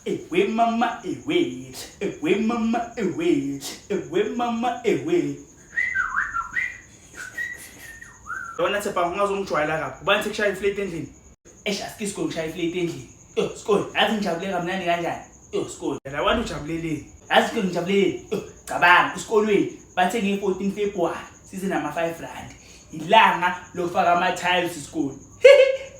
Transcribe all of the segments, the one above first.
Ewe mama ewe, ewe mama ewe, ewe mama ewe. Yabona Tshepang ungazongijwayela kabi. Ubani sekushaya iflate endlini? Eish asike isikole kushaya iflate endlini. Yo sikole, yazi ngijabule kamnandi kanjani? Yo sikole, la wena ujabuleleni? Yazi sikole ngijabuleleni? Yo cabanga esikolweni bathe nge-14 February size nama-5 rand. Ilanga lokufaka ama-tiles isikole.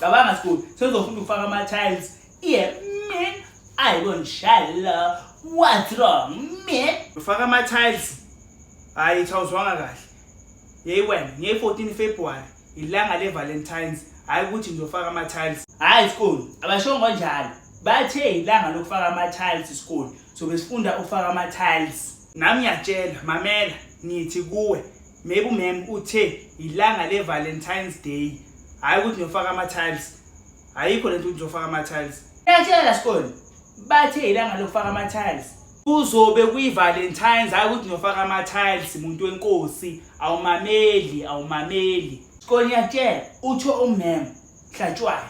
Cabanga sikole, sezofunda ukufaka ama-tiles. Yeah man, I won't shallow. What's wrong man? Ufaka ama-tiles. Hayi thawuzwanga kahle. Yeyi wena, nge-14 February ilanga le-Valentines, hhayi ukuthi ngizofaka ama-tiles. Hhayi sikole, abashongo kanjalo. Bathe ilanga lokufaka ama-tiles isikole. So besifunda ukufaka ama-tiles. Nami ngiyatshela, mamela, ngithi kuwe, maybe umem uthe ilanga le-Valentine's Day, hhayi ukuthi ngiyofaka ama-tiles. Ayikho lento ukuthi ngizofaka ama-tiles. Ngiyatshela sikole, bathe ilanga lokufaka ama-tiles. Kuzobe kuyi-Valentine's, hhayi ukuthi ngiyofaka ama-tiles, muntu wenkosi. Awumameli, awumameli. Sikole ngiyakutshela, utho umem hlatshwayo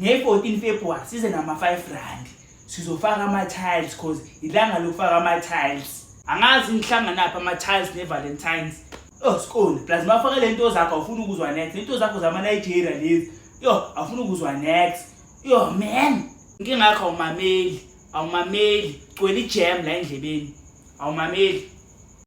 nge-14 February size nama-5 rand. Sizofaka ama-tiles cause ilanga lokufaka ama-tiles. Angazi ngihlanganaphi ama-tiles ne-Valentine's. Oh sikole, plus mafake le nto zakho awufuni ukuzwa next. Le nto zakho zama-Nigeria lezi. Yo, awufuni ukuzwa next. Yo man, inkinga yakho awumameli, awumameli. Gcwele ijam la endlebeni. Awumameli.